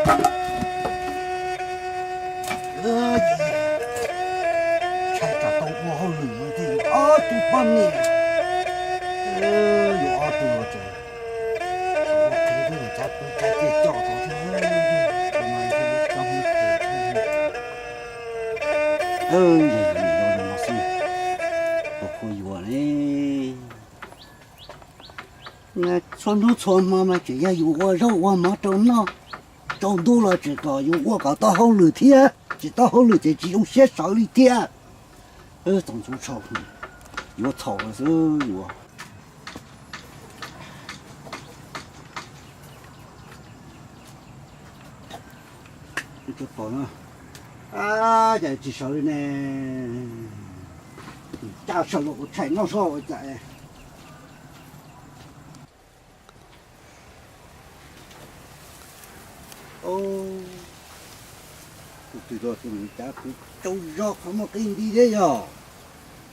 Ntshai tsam tau ua hauj lwm no thiaj yuav ob tug poj niam, yuav ob tug los tseem ua qhev thiab, cov pw cov cia coj tau thiab. Ua no xwb, ua qhuav yuav li. Txhua hnub txhua hmo mas tseem yog yus ua zaub ua mov rau noj, tsaus ntuj los tseem kom yus ua kom tau hauj lwm thiab, tsis tau hauj lwm ces tsis zoo siab sawv li thiab. Txaus ntshai, yuav txhaum xwb yuav. Tsis sawv li ne, caj sawv los kuv tshais noj soj ua cas. Tus twg los tus nws cav kuv tsaug zog qhov muaj qij nti thiab yog,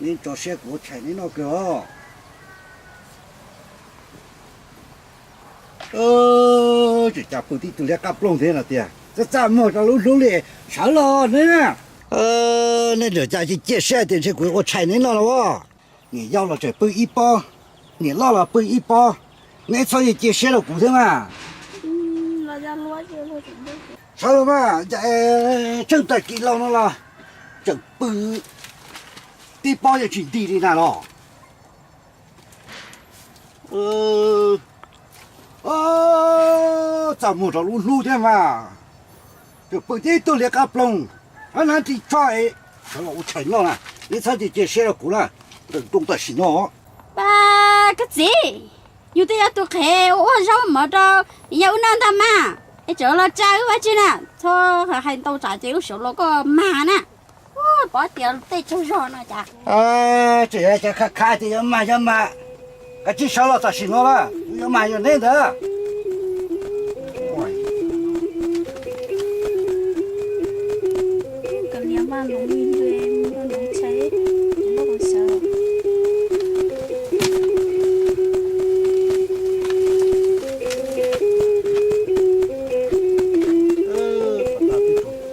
neb tso siab kuv ua tshais neb noj kawg os. Tseem cas pw tib tug liab qab ploog thiab no tiag, txaj txaj muag rau lub hlub li, sawv los ne. Neb tseem cas cia cia siab tias ntshe kuv ua tshais neb noj los as. Niam yau los tseem pw ib pob, niam loj los pw ib pob, neb txhob cia cia siab rau kuv thiab mas. Sawv los mas, tsheej tag kis los no los tseem pw tib pob yeej tsis nti li na los. Txaj muag rau lub hlub thiab mas, tseem pw tib tug liab qab ploog, hab hnav ris tsho es sawv los ua tshais noj na, neb txhob cia cia siab rau kuv na, nteem rooj tam sim no. Koj txiv, yus twb yog tus qhev ua zaub mov rau niam yau wb noj ntag mas, es tseem los tsa wb ua tsi na, txhob hais ntau tsam ces lub sij hawm los koj mag na. Pov tias tej tsaug zog no cas. Tseem yog cov khav khav tias yuav mag yuav mag, kav tsij sawv los tam sim no na, yuav mag yog neb ntawd.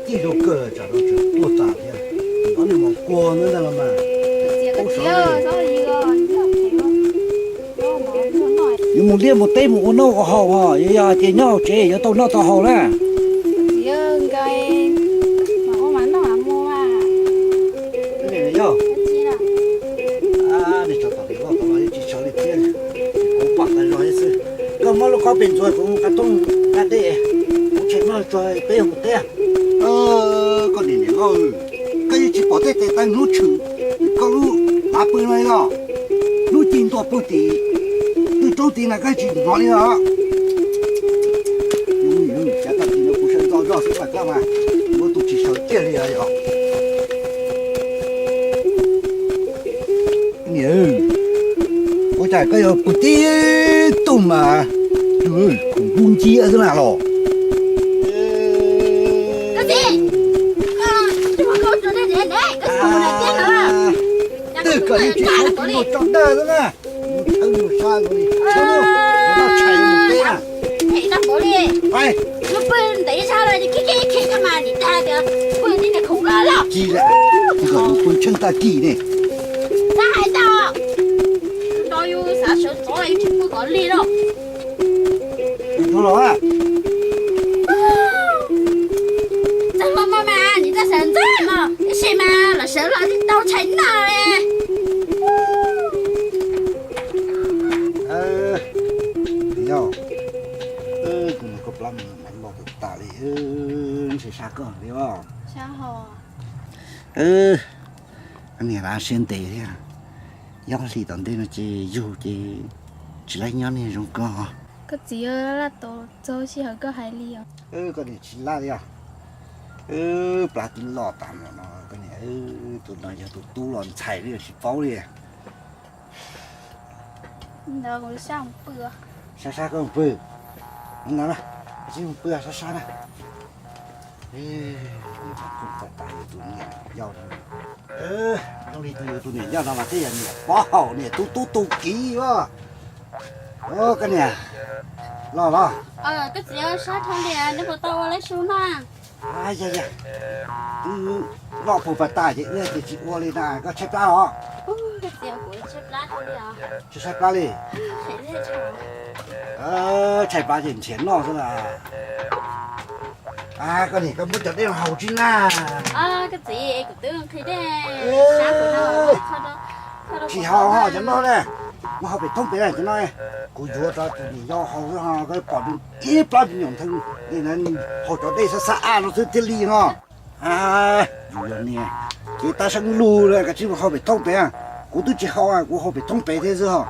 Cig zoo kawg tsam no tseem tuaj tas thiab. Ob niag mos kua ntawd ntag los mas. Yuav mus liaj mus teb mus ua noj ua haus os, yog hais tias nyob hauv tsev yuav tau noj tau haus na. Yog, nej tso tom niam loj tom no yeej tsis sawv li thiab, kuv pom tas zog thiab xwb. Koj muab lub khob pem ntxuav kuv mus qab tooj nqa dej, kuv tseem noj tso peb mus teb. Koj niam niam loj, koj yeej tsis pom tej tes taw hnub tshwm koj lub lav pw no los? Hnub ci ntua pw tim twg roob tid na koj tsis hnov li os. Cav tag kis no kuv sawv ntxov zog xwb mas koj mas, muab tus tsis sawv kiag li os. Niam, ua cas koj yuav pw tib tug mas khoom hlub nciab xwb na los? Twb koj yeej tsis txhob ua tso dag xwb na. Mus thawb mus sab mus li, tshawb mus, noj tshais mus teb na. Tsis lawm, mus pw tsheej tag kis ne. Tsis los. Txawm los mas mas nim txawm sawv ntxov no tab sis mas los sawv los tsis tau tshais noj li. Yog, kuv niam koj plab me nyuam mas loj tag tas li, ntshe sab koj li os. Niam laj siab ntev thiab, nyob hli tom ntej no ces yug ces tsis laib nyob niag zoo koj. Koj txiv, laj tau txog sij hawm koj hais li os. Koj niam tsis laj li os. Plab twb loj tas no, koj niam, tus no yog tus tub los ntxhais li tsis paub li. Sab sab koj mus pw. No na, mus pw sab sab na. Tus niam yau, zoo li tus niam yau no mas tej yam niam pov haum niam tu tub tu kiv os. Koj niam, los los. Koj txiv, sab dhau li, neb puas tau ua lej su na? Yog yog, twb noj puag pas tas ces wb tias tsis ua li na, koj tshaib plab os? Tshaib plab li. Tshaib plab ces nrhiav noj xwb las. Koj niam, koj muab cov dej no haus tsis na. Tsis haus cov no na, muab hau pem thoob pem cov no. Kuv yuav rau tus niam yau haus, koj pom ib plab me nyuam ntxhw li na, haus cov dej xab xab a no xwb thiaj li no. Yus yog niam, ces tab seeb lug li, kav tsij mus hau pem thoob pem. Kuv twb tsis haus, kuv hau pem thoob pem thiab xwb hos.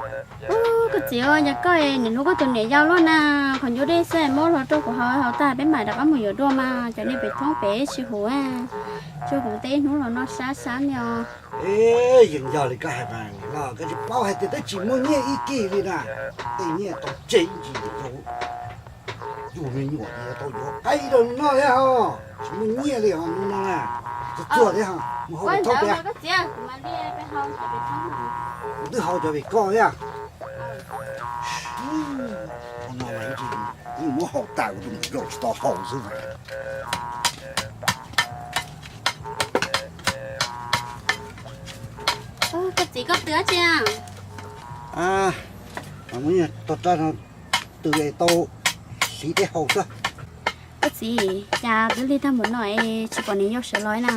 Koj txiv, yog koj nim hlub koj tus niam yau luaj na, qhov ncauj dej xwb muab hlo rau kuv haus, haus tag peb mam rov qab mus yuav dua mas, cov niag pem thoob pem tsis huv, tsuas kuv tej hnub los noj sab sab li os. Yeej yog li koj hais mas, koj tsis paub hais tias twb tsis muaj nyiaj ib kis li na, tej nyiaj tau tseg ib ntsis rau yus me nyuam ces tau yuav qaib rau noj thiab os, tsis muaj nyiaj li os hnub no na. Txuag txuag thiab, mus hau pem thoob pem. Kuv twb hau cov pem koj thiab. Hnub no mas yeej muab hau tas, kuv tus niam yau tsis tau haus xwb. Koj txiv, koj twb tsis? Tog raj no tw es tau siv tej haus xwb. Koj txiv, cas twb lig tag npaum no es tsis pom niam yau sawv los na?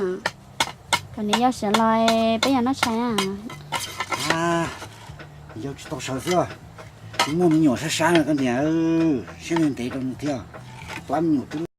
Kom niam yau sawv los peb yuav noj tshais na. Niam yau tsis tau sawv xwb, muaj me nyuam sab sab no koj niam, siab ntev ntev rau nws thiab. Plab me nyuam twb